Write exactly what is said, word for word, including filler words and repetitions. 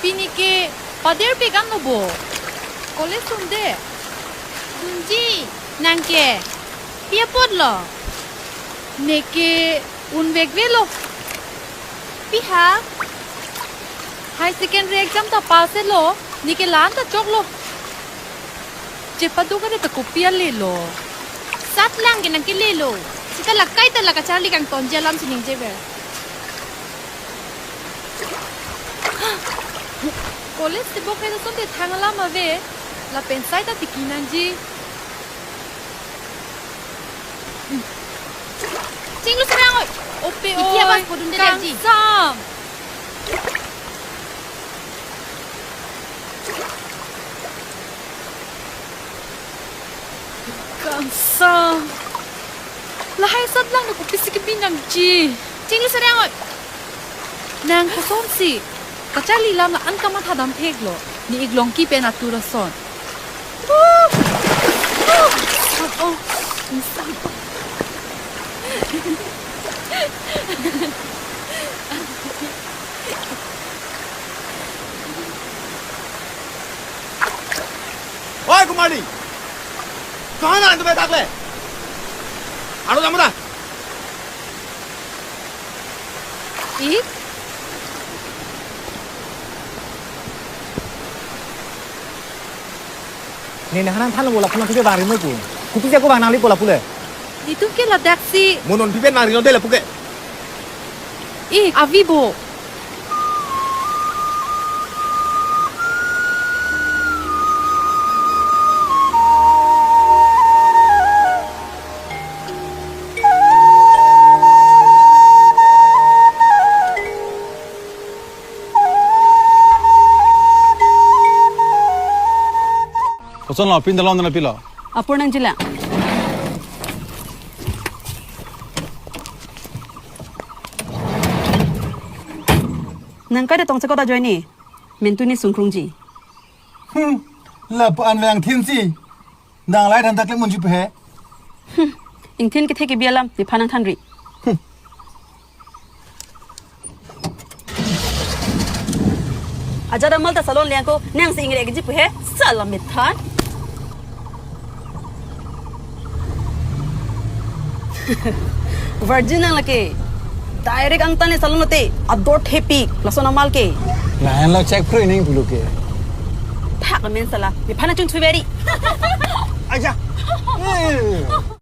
Neke pader pik an lo bo. College dunde. Dunji, nang ke pi apotlo? Neke unvekvelo. Pi ha? High secondary exam ta pass lo. Neke la-an ta choklo. Chepaduk kare ta kopi alelo? Sat lang ke nang kelelo. Sita la kaita la kacharli kangtonji alam si ningjever. College tebok hai asonte thang alam ave. Lapen sai ta tiki nangji. Chinglu serang oi. Ope oi. Iki abas podun te lagi. Kangsam. Kangsam. Lahai sat lang na kopisi kebi nangji. Chinglu serang oi. Nang kosonsi kacharli alam la-an kamatha damtheklo. Ne-ik Longki pen atur ason. Oh, oh, oh. Oi, Kumari! Kahan hai tum atak le? Aro jamo da. Ih? Ne nang hanang thanlo bo lapu nangphi bang ri noi pu. Kopisi ako bang nangli po lapu le. Netum ke ladaksi. Mo nonphi pen bang ri non de lapu ke. Ih, avi bo. Kosonlo, pindalon na pilo? Apor nangjilang. Nang kai de tong chekot ajoine. Mentu ne sungkrungji. Hmm, lapu-an vang thinsi. Nang lai dan tak le munji pu he. Hmm, ingthin kethe kebi alam, nephan nangthanri. Hmm. Ajat amal ta salon liang ko, nangsi ingre keji pu he, salam methan. Virgin nang lake. Direct angtan le salon lote, ador thepik, lason amal ke. Lain lo check pro ining bulu ke. Thak men sala, nephan nangchun chuberi. Aja. Eh.